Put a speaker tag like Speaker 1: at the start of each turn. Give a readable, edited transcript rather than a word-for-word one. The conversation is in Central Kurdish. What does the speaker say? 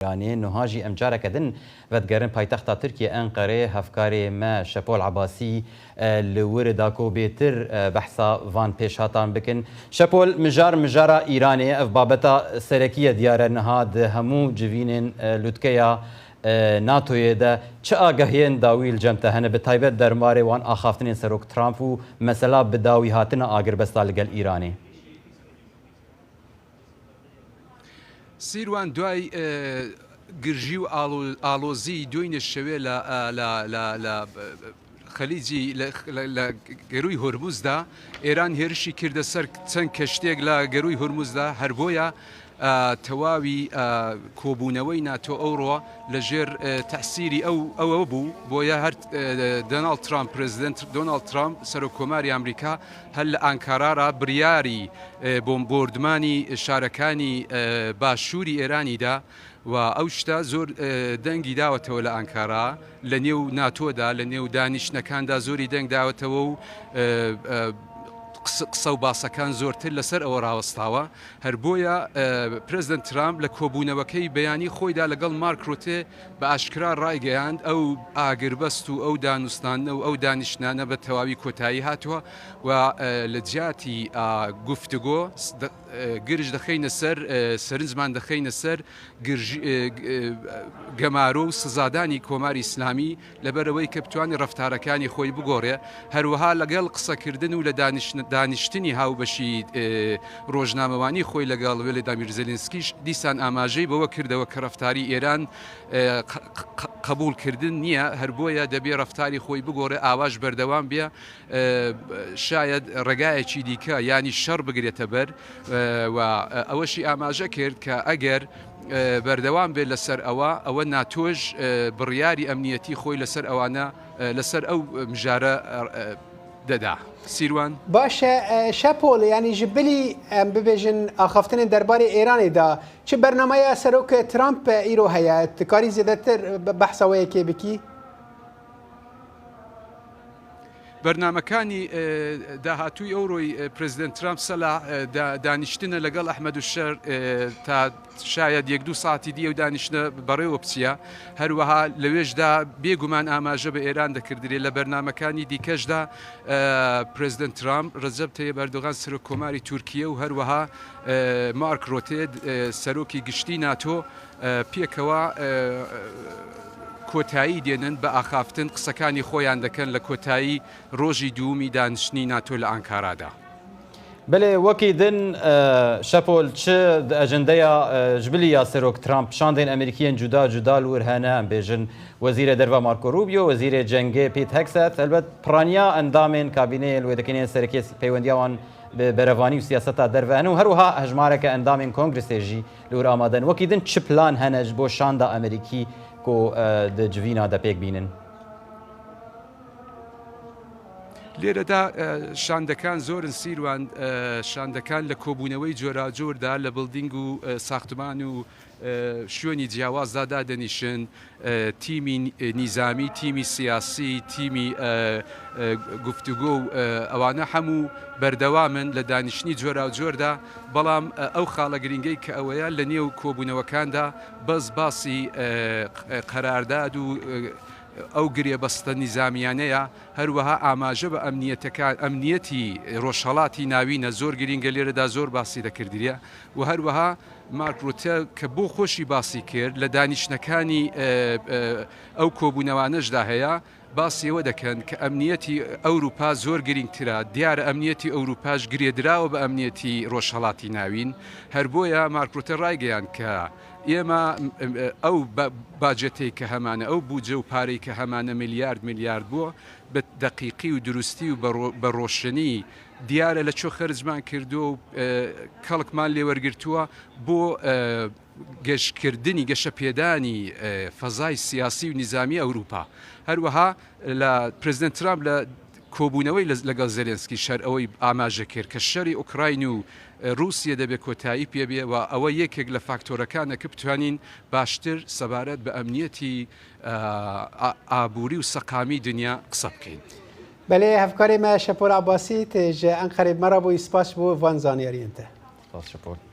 Speaker 1: Îranê nuha jî em careke din vedigerin paytexta Tirkiyê Enqerê, hevkarê me Şepol Ebasî li wir da ku bêtir behsa van pêşhatan bikin. Şepol, mijar mijara Îranê ye, ev babeta serekî ye diyar e niha di hemû civînên lûtkeya NATOyê de çi agahiyên dawî li cem te hene bi taybet derbarê wan axaftinên Serok Trump û mesela bidawîhatina agirbesta li gel Îranê?
Speaker 2: سیروان دوای گرژی و ئاڵۆزی دوێنێ شەوێ لە لە خەلیجی لە گەرووی هۆرمزدا ئێران هێرشی کردە سەر چەند کەشتێک لە گەرووی هورمزدا هەر بۆیە تەواوی کۆبوونەوەی ناتۆ ئەوڕۆ لە ژێر تەسیری ئەو ئەوە بوو بۆیە هەر دۆناڵد ترامپ پرزیدنت دۆناڵد ترامپ سەرۆک کۆماری ئەمریکا هەر لە ئانکارارا بریاری بۆمبۆردمانی شارەکانی باشووری ئێرانی دا و ئەو شتە زۆر دەنگی داوەتەوە لە ئانکارا لە نێو ناتۆدا لە نێو دانیشتنەکاندا زۆری دەنگ داوەتەوە و قسە و باسەکان زۆرتر لەسەر ئەوە ڕاوەستاوە هەر بۆیە پرزیدنت ترامپ لە کۆبوونەوەکەی بەیانی خۆیدا لەگەڵ مارک ڕوتێ بە ئاشکرا ڕایگەیاند، ئەو ئاگربەست و ئەو دانوستاندنە و ئەو دانیشتنانە بە تەواوی کۆتایی هاتووە و لە جیاتی گفتوگۆ گرژ دەخەینە سەر سەرنجمان دەخەینە سەر گەمارۆ و سزادانی کۆماری ئیسلامی لەبەرئەوەی کە بتوانێت ڕەفتارەکانی خۆی بگۆڕێ، هەروەها لەگەڵ قسەکردن و لە دانیشتنی هاوبەشی ڕۆژنامەوانی خۆی لەگەڵ ڤلادیمیر زێلینسکیش دیسان ئاماژەی بەوە کردەوە کە ڕەفتاری ئێران قبوڵکردن نییە، هەر بۆیە دەبێ ڕەفتاری خۆی بگۆڕێ، ئاواش بەردەوام بێ شایەد ڕێگایەکی دیکە یانی شەڕ بگرێتە بەر و ئەوەشی ئاماژە کرد کە ئەگەر بەردەوام بێت لەسەر ئەوە، ئەوە ناتۆش بڕیاری ئەمنیەتی خۆی لەسەر ئەوانە لەسەر ئەو مژارە دەدا. سیروان.
Speaker 3: باشە شەپۆل یانی ji bilî em bibêjin axaftinên derbarê Êranê de çi bernameya Serok Trump îro heye? Tu karî zêdetir behsa wê yekê bikî?
Speaker 2: بەرنامەکانی داهاتووی ئەوڕۆی پرێزیدێنت ترامپ سەلا دانیشتنە لەگەڵ ئەحمەد الشەر تا شایەد یەک دوو ساعتی دی ئەو دانیشتنە بەڕێوە بچیە هەروەها لەوێشدا بێگومان ئاماژە بە ئێران دەکردرێت لە بەرنامەکانی دیکەشدا پرێزیدێنت ترامپ ڕەجەب تەیب ئەردۆغان سەرۆک کۆماری تورکیە و هەروەها مارک ڕۆتێ سەرۆکی گشتی ناتۆ پێکەوە کۆتایی دێنن بە ئاخافتن قسەکانی خۆیان دەکەن لە کۆتایی ڕۆژی دوومی دانیشتنی ناتۆ لە ئانکارادا.
Speaker 1: بەلێ وەکی دن شەپۆل چ di ئەجندەیا ji bilî ya Serok Trump şandên Amerîkî yên cuda cuda li wir hene em bêjin Wezîrê Derve Marco Rubio, Wezîrê Cengê Pete Hegseth helbet piraniya endamên kabîneyê li wê dikin yên serekê peywendiya wan bi berevanî û siyaseta derve hene û herwiha hejmareke endamên Kongresê jî Li wir amade in. Wekî din çi plan hene ji bo şanda Amerîkî ku di civîna de pêk bînin?
Speaker 2: لێرەدا شاندەکان زۆرن سیروان، شاندەکان لە کۆبوونەوەی جۆراوجۆردا لە بڵدینگ و ساختمان و شوێنی جیاوازدا دادەنیشن، تیمی نیزامی، تیمی سیاسی، تیمی گفتوگۆ و ئەوانە هەموو بەردەوامن لە دانیشتنی جۆراوجۆردا، بەڵام ئەو خاڵە گرینگەی کە ئەوەیە لە نێو کۆبوونەوەکاندا بەس باسی قەرارداد و ئەو گرێبەستە نیزامیانەیە، هەروەها ئاماژە بە ئەمنیەتەکان ئەمنیەتی ڕۆژهەڵاتی ناوینە زۆر گرینگە لێرەدا زۆر باسی دەکردرێ و هەروەها مارک ڕوتە کە بۆ خۆشی باسی کرد لە دانیشتنەکانی ئەو کۆبوونەوانەشدا هەیە باسی ئەوە دەکەن کە ئەمنیەتی ئەوروپا زۆر گرینگترە، دیارە ئەمنیەتی ئەوروپاش گرێدراوە بە ئەمنیەتی ڕۆژهەڵاتی ناوین، هەر بۆیە مارک ڕوتە ڕایگەیاند کە ئێمە ئەو باجێتەی کە هەمانە، ئەو بودجە و پارەی کە هەمانە میلیارد میلیارد بووە بە دەقیقی و دروستی و بە ڕۆشنی دیارە لە چۆ خەرجمان کردووە و کەڵکمان لێ وەرگرتووە بۆ گەشکردنی گەشەپێدانی فەزای سیاسی و نیزامی ئەوروپا. هەروەها لە پرێزیدێنت ترامپ لە کۆبوونەوەی لەگەڵ زێلێنسکی شەر ئەوەی ئاماژە کرد کە شەری ئۆکراین و ڕووسیە دەبێ کۆتایی پێ بێ و ئەوە یەکێک لە فاکتۆرەکانە کە بتوانین باشتر سەبارەت بە ئەمنیەتی ئابووری و سەقامی دنیا قسە بکەین.
Speaker 3: بەلێ هەڤکارê me Şepol Ebasî tê ji Enqerê bi me re bûyî spas ji bo van zanyariyên te.
Speaker 1: Spas Şepol.